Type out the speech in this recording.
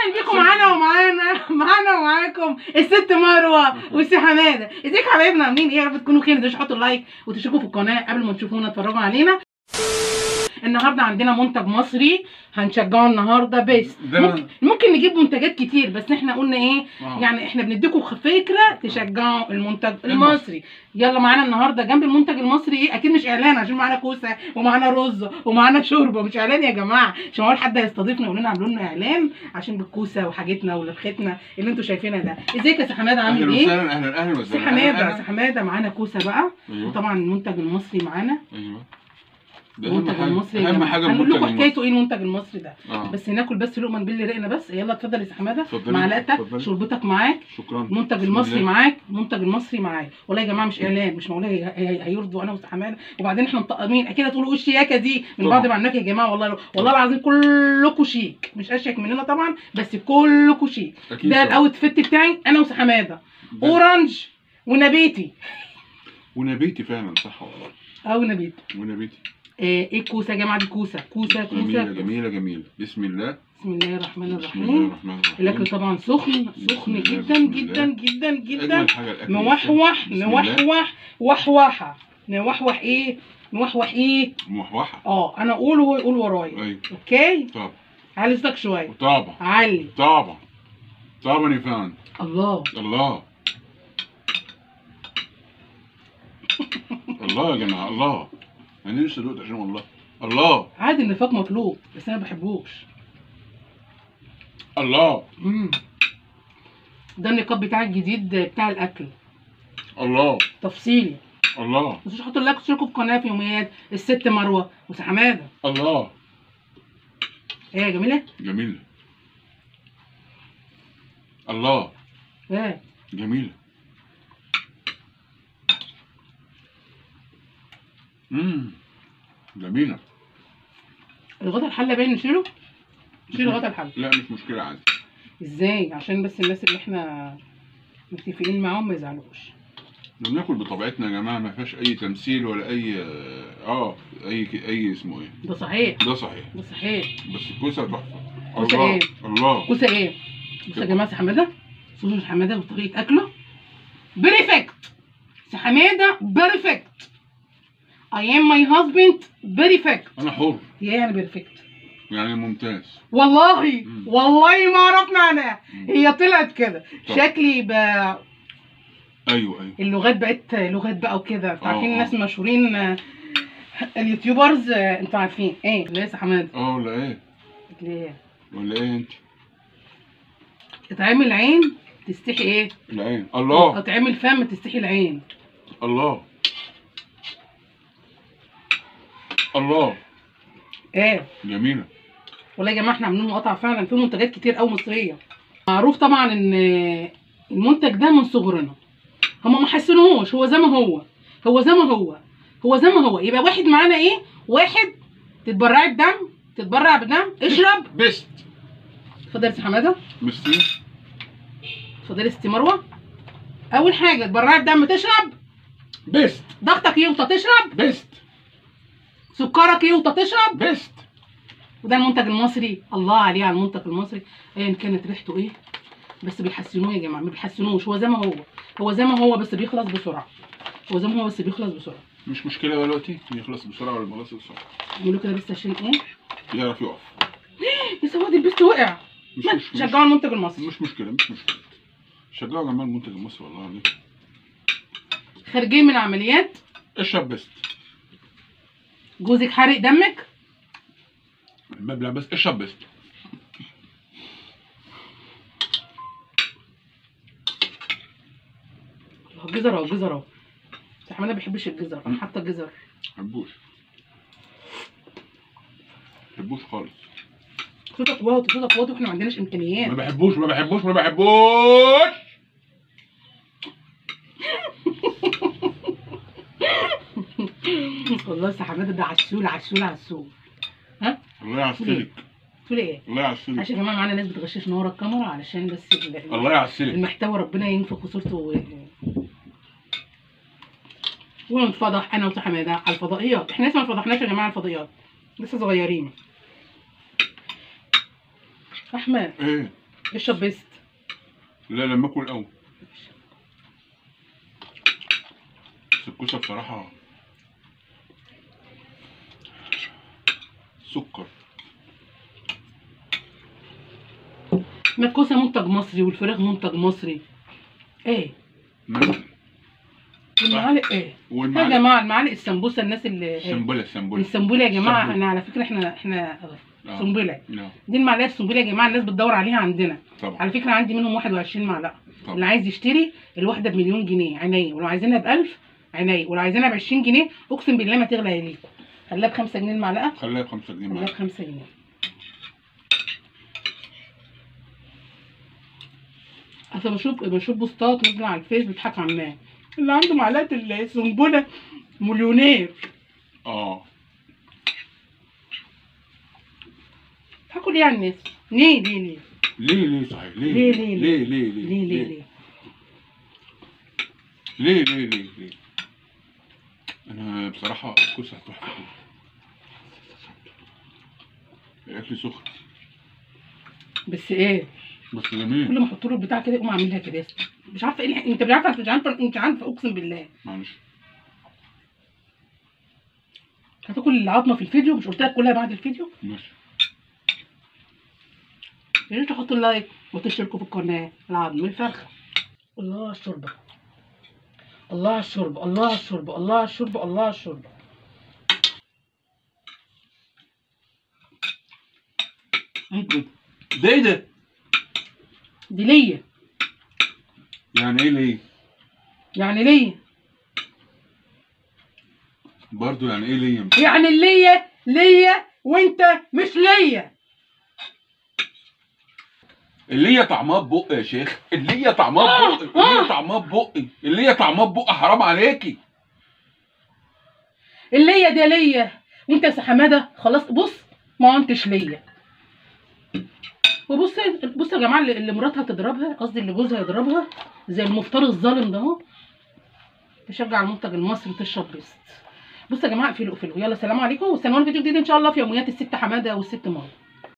اهلا بيكم معانا ومعانا معانا ومعاكم الست مروه والسي حمادة. ازيك يا حبايبنا، عاملين ايه؟ يا رب تكونوا بخير. ما تنسوش تحطوا like وتشتركوا في القناة قبل ما تشوفونا اتفرجوا علينا. النهارده عندنا منتج مصري هنشجعه النهارده. بس ممكن نجيب منتجات كتير، بس احنا قلنا ايه يعني احنا بنديكم فكرة تشجعوا المنتج المصري. يلا معانا النهارده جنب المنتج المصري ايه؟ اكيد مش اعلان، عشان معانا كوسة ومعانا رز ومعانا شوربة، مش اعلان يا جماعة، عشان اول حد هيستضيفنا يقول لنا اعملوا لنا اعلان عشان بالكوسه وحاجتنا ولبختنا اللي انتوا شايفينها ده. ازيك يا سي حمادة، عامل ايه؟ اهلا اهلا اهلا وسهلا سي حمادة. سي حمادة معانا كوسة بقى. أيوه. وطبعا المنتج المصري معانا. ايوه المنتج المصري اهم حاجة. هنقول لكم حكايته ايه المنتج المصري ده. بس ناكل بس لقمة نبل رقنا بس. يلا اتفضل يا سي حمادة، معلقتك شوربتك معاك. شكرا. المنتج المصري معاك، المنتج المصري معاك. والله يا جماعة مش اعلان، مش معقول هيرضوا انا وسي حمادة، وبعدين احنا مطقمين اكيد هتقولوا ايه الشياكه دي من بعد ما عملناك يا جماعة. والله والله العظيم كلكم شيك، مش اشيك مننا طبعا، بس كلكم شيك. ده ال outfit بتاعي انا وسي حمادة، orange ونبيتي. ونبيتي فعلا صح والله. ونبيتي ونبيتي. ايه الكوسه يا جماعة؟ دي كوسة كوسة كوسة جميلة جميلة جميلة. بسم الله بسم الله الرحمن الرحيم. الاكل طبعا سخن سخن جدا جدا جدا جدا. نوحوح نوحوح وحوحه نوحوح. ايه نوحوح؟ ايه موحوحه. انا اقول وهو يقول ورايا. ايوه okay. طبعا علي صوتك شوية. طبعا علي. طبعا طبعا يا فندم. الله الله الله يا جماعة الله. انا نفسي ادوق عشان والله الله. عادي النفاق مطلوب، بس انا ما بحبوش. الله. ده النقاب بتاع الجديد بتاع الاكل. الله. تفصيلي. الله. ما تنسوش تحطوا like وتشتركوا في قناة في يوميات الست مروه وسي حمادة. الله. ايه يا جميلة؟ جميلة. الله. ايه؟ جميلة. جميلة. الغطا الحلة باين، نشيله؟ نشيل غطا الحلة. لا مش مشكلة عادي. ازاي؟ عشان بس الناس اللي احنا متفقين معاهم ما يزعلوش. بناكل بطبيعتنا يا جماعة، ما فيهاش أي تمثيل ولا أي أي اسمه إيه؟ ده صحيح. ده صحيح. ده صحيح. بس الكوسة تحفة. كوسة إيه؟ الله. كوسة إيه؟ بصوا يا جماعة سي حمادة، بصوا سي حمادة وطريقة أكله perfect. سي حمادة perfect. I am my husband perfect. أنا حر. يعني perfect. يعني ممتاز. والله والله ما أعرف معناها، هي طلعت كده. شكلي بقى. أيوه أيوه. اللغات بقت لغات بقى وكده، أنتوا عارفين الناس المشهورين ال YouTubers، أنتوا عارفين إيه؟ لا يا حمادة. ولا إيه؟ ليه؟ ولا إيه أنت؟ اتعمل عين تستحي إيه؟ العين. الله. اتعمل فم تستحي العين. الله. الله. ايه جميلة. والله يا جماعة احنا عاملين مقاطعه فعلا في منتجات كتير قوي مصرية. معروف طبعا ان المنتج ده من صغرنا، هما ما حسنوهوش، هو زي ما هو، هو زي ما هو، هو زي ما هو. يبقى واحد معانا ايه؟ واحد تتبرعي بدم، تتبرع بدم، اشرب بيست. اتفضلي يا سي حمادة. ميرسي. اتفضلي يا ستي مروه. اول حاجة تتبرعي بدم، تشرب بيست. ضغطك يوطى، تشرب بيست. سكرك يوطى، تشرب بيست. وده المنتج المصري. الله عليه على المنتج المصري، ايا كانت ريحته ايه، بس بيحسنوه يا جماعة، ما بيحسنوش، هو زي ما هو، هو زي ما هو، بس بيخلص بسرعة. هو زي ما هو بس بيخلص بسرعة. مش مشكلة دلوقتي يخلص بسرعة ولا ما يخلصش بسرعة. اعملوا كده بس عشان ايه؟ يعرف يقف. يا سواد البيست وقع. مش مشكلة. شجعوا المنتج المصري. مش مشكلة مش مشكلة. شجعوا يا جماعة المنتج المصري والله العظيم. خارجين من عمليات. اشرب بيست. جوزك حارق دمك؟ المبلغ بس اشرب بس. الله جزر اهو، جزر اهو. بس حمادة ما بيحبش الجزر، انا حاطه جزر. ما بحبوش. ما بحبوش خالص. صوتك واطي، صوتك واطي، واحنا ما عندناش امكانيات. ما بحبوش ما بحبوش ما بحبوش. والله يا حمادة ده عسول عسول عسول. ها؟ الله يعسلك. تقول ايه؟ الله يعسلك. عشان يا جماعة معانا ناس بتغششنا ورا الكاميرا علشان بس الله يعسلك المحتوى، ربنا ينفخ صورته ونتفضح انا وحماده على الفضائيات. احنا لسه ما اتفضحناش يا جماعة على الفضائيات، لسه صغيرين. احمد ايه؟ اشرب بيست. لا لما اكل الاول. بس الكوسه بصراحة سكر. ما الكوسه منتج مصري والفراخ منتج مصري. ايه؟ والمعالق ايه؟ يا جماعة المعالق السمبوسه، الناس اللي السنبله السنبله السنبله يا جماعة. انا على فكرة احنا سنبله. دي المعلقة السنبله يا جماعة، الناس بتدور عليها عندنا. طبعا. على فكرة عندي منهم 21 معلقه. طبعا. اللي عايز يشتري الواحدة ب1,000,000 جنيه عينيا، ولو عايزينها ب1000 عينيا، ولو عايزينها ب20 جنيه اقسم بالله ما تغلى ليكم. خليها ب5 جنيه المعلقة. خليها ب5 جنيه المعلقة. خليها ب5 جنيه. اصل بشوف بوستات نازله على الفيس بيضحكوا على الناس اللي عنده معلقه السنبله مليونير. بيضحكوا ليه على الناس؟ ليه ليه ليه؟ ليه ليه صحيح؟ ليه ليه ليه ليه ليه ليه ليه ليه ليه ليه؟ انا بصراحة الكوسه تحفة قوي. الاكل سخن بس ايه؟ بس جميل. كل ما احط له البتاع كده يقوم عاملها كده، مش عارفه ايه. انت مش عارفه، مش عارفه، انت عارفه اقسم بالله. معلش هتاكل العظمة في الفيديو، مش قلت لك كلها بعد الفيديو؟ ماشي. يا ريت تحطوا اللايك وتشتركوا في القناة. العظم الفرخه. الله على الشوربة، الله على الشوربة، الله على الشوربة، الله على الشوربة، الله على الشوربة. ده ايه ده؟ دي ليا. يعني ايه ليه؟ يعني ليه؟ برضه يعني ايه ليا؟ يعني ليا ليا وانت مش ليا. اللي هي طعمها ببق يا شيخ، اللي هي طعمها ببق، اللي هي طعمها ببق، اللي هي طعمها ببق، حرام عليكي. اللي هي دي ليا وانت يا حمادة خلاص. بص ما انتش ليا. وبص بص يا جماعة، اللي مراتها تضربها، قصدي اللي جوزها يضربها زي المفتري الظالم ده اهو، تشجع المنتج المصري وتشرب بيست. بصوا يا جماعة اقفلوا اقفلوا. يلا سلام عليكم، واستنونا فيديو جديد ان شاء الله في يوميات الست حمادة والست مروه.